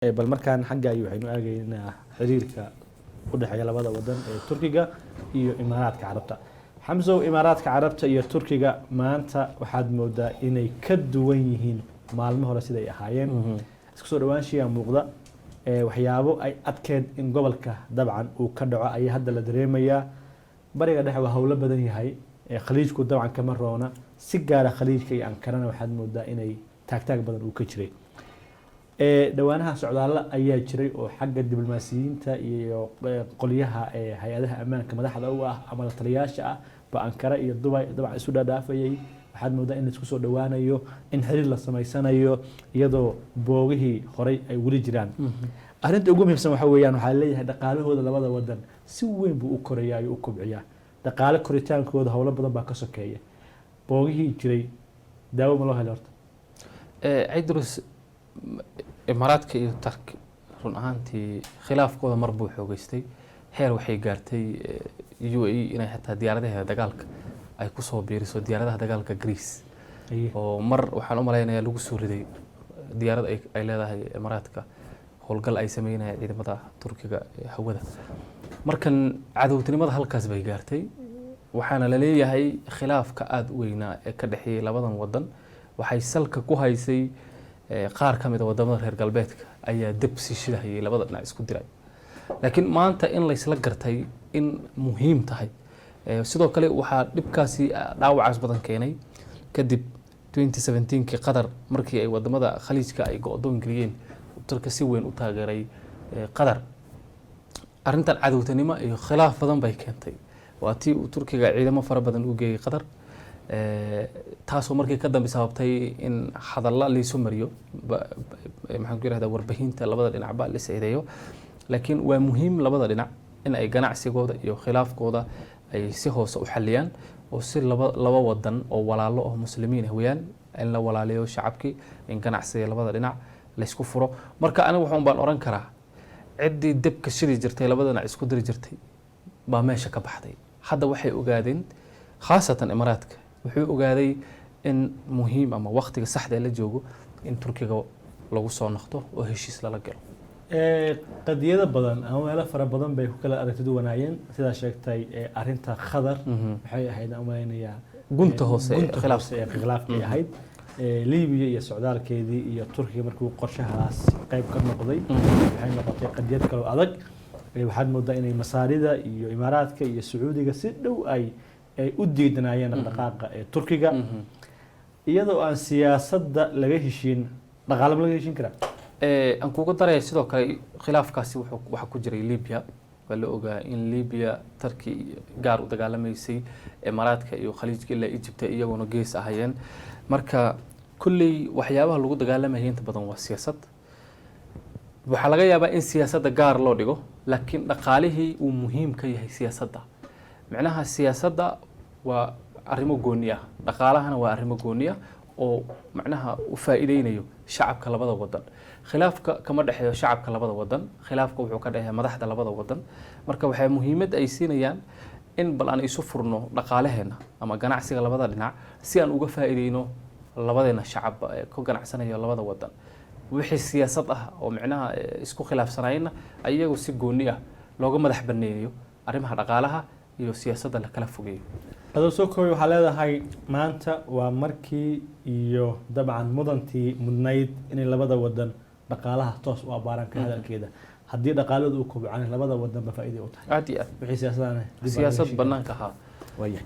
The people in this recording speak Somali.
Bal markaan xagga ay waxaynu aagaynaa xiriirka u dhexeeya labada wadan ee Turkiga iyo Imaaraadka Carabta. Xamsow, Imaaraadka Carabta iyo Turkiga maanta waxaad moodaa inay ka duwan yihiin maalmo hore siday ahaayeen. Isku soo dhawaanshiyaa muuqda. Waxyaabo ay adkeed in gobolka dabcan uu ka dhaco ayaa hadda la dareemayaa. Bariga Dhexe waa howlo badan yahay. Khaliijku dabcan kama roona, si gaara Khaliijka iyo Ankarana waxaad moodaa inay taagtaag badan uu ka jiray. Dhowaanaha socdaallo ayaa jiray oo xagga diblomaasiyiinta iyo qolyaha hay-adaha ammaanka madaxda u ah ama la taliyaasha ah ba Ankara iyo Dubay dabcan isu dhaadhaafayay. Waxaad moodaa in laisku soo dhowaanayo, in xiriir la samaysanayo, iyadoo boogihii horay ay weli jiraan. Arrinta ugu muhiimsan waxa weeyaan, waxaa leeyahay dhaqaalahooda labada wadan si weyn buu u korayaa u kobciyaa. Dhaqaale koritaankooda howlo badan baa ka sokeeya. Boogihii jiray daawo ma loo helay horta? Cidrus, Imaaraadka iyo Turki run ahaantii khilaafkooda mar buu xoogeystay. Heer waxay gaartay UAE inay xataa diyaaradaheeda dagaalka ay kusoo biiriso diyaaradaha dagaalka Greece, oo mar waxaan u malaynayaa lagu soo riday diyaarad ay leedahay Imaaraadka, howlgal ay sameynayaan ciidamada Turkiga ee hawada. Markan cadowtinimada halkaas bay gaartay. Waxaana la leeyahay khilaafka aada u weynaa ee ka dhexeeyay labadan wadan waxay salka ku haysay qaar ka mid a wadamada reer galbeedka ayaa deb sii shidahayay, labada dhinac isku diray. Laakiin maanta in laysla gartay in muhiim tahay. Sidoo kale waxaa dhibkaasi dhaawacaas badan keenay kadib 2017kii Qatar markii ay wadamada Khaliijka ay go-doon geliyeen, Turka si weyn u taageeray Qatar. Arrintan cadowtinimo iyo khilaaf badan bay keentay. Waa tii uu Turkiga ciidamo fara badan u geeyey Qatar, taasoo markii ka dambe sababtay in hadalla laysu mariyo, maxaan ku yirahdaa, warbaahinta labada dhinacba la eedeeyo. Laakiin waa muhiim labada dhinac in ay ganacsigooda iyo khilaafkooda ay si hoose u xaliyaan, oo si laba wadan oo walaalo oo Muslimiin ah weeyaan, in la walaaliyo shacabkii, in ganacsiga labada dhinac laysku furo. Marka aniga waxuun baan oran karaa, ciddii debka shidi jirtay, labada dhinac isku diri jirtay baa meesha ka baxday. Hadda waxay ogaadeen, khaasatan Imaaraadka wuxuu ogaaday in muhiim ama waqtiga saxda ee la joogo in Turkiga lagu soo noqdo oo heshiis lala galo. Qadiyado badan ama meelo fara badan bay ku kala aragti duwanaayeen, sidaa sheegtay. Arrinta Khadar waxay ahayd, aan umalaynayaa, gunta hoose ee gunta khilaafka. Hoose ee khilaafkay ahayd. Libiya iyo socdaalkeedii iyo Turkiga markuu qorshahaas qayb ka noqday, waxay noqotay qadiyad kaloo adag. Waxaad moodaa inay Masaarida iyo Imaaraadka iyo Sacuudiga si dhow ay u diidanaayeen dhaqdhaqaaqa ee Turkiga. Iyadoo aan siyaasadda laga heshiin, dhaqaale ma laga heshiin karaa? Aan kuga daraya, sidoo kale khilaafkaasi waxaa ku jiray Libya. Waa la ogaa in Libya Turkey gaar u dagaalamaysay, Imaaraadka iyo Khaliijka ilaa Egypt iyaguna gees ahayeen. Marka kulley waxyaabaha lagu dagaalamayay inta badan waa siyaasad. Waxaa laga yaabaa in siyaasadda gaar loo dhigo, laakiin dhaqaalihii uu muhiim ka yahay siyaasadda. Micnaha siyaasadda waa arrimo gooni ah, dhaqaalahana waa arrimo gooni ah oo macnaha u faa'iideynayo shacabka labada wadan. Khilaafka kama dhexeeyo shacabka labada wadan, khilaafka wuxuu ka dhexeeya madaxda labada wadan. Marka waxay muhiimad ay siinayaan in bal aan isu furno dhaqaalaheena ama ganacsiga labada dhinac, si aan uga faa'iideyno labadeena shacabba ee ku ganacsanayo labada wadan. Wixii siyaasad ah oo micnaha isku khilaafsanayeenna, ayagu si gooni ah looga madax baneeyo, arrimaha dhaqaalaha iyo siyaasadda la kala fogeeyo. Adoo soo koobay, waxaa leedahay maanta waa markii iyo dabcan mudantii mudnayd inay labada wadan dhaqaalaha toos u abaaraan ka hadalkeeda. Haddii dhaqaaladu uu kobcaan, labada wadanba faa'iiday u tahay. Aad iyo aad. Wixii siyaasadana dib baa laga siyaasad heshiin banaanka ahaa. Waayahay.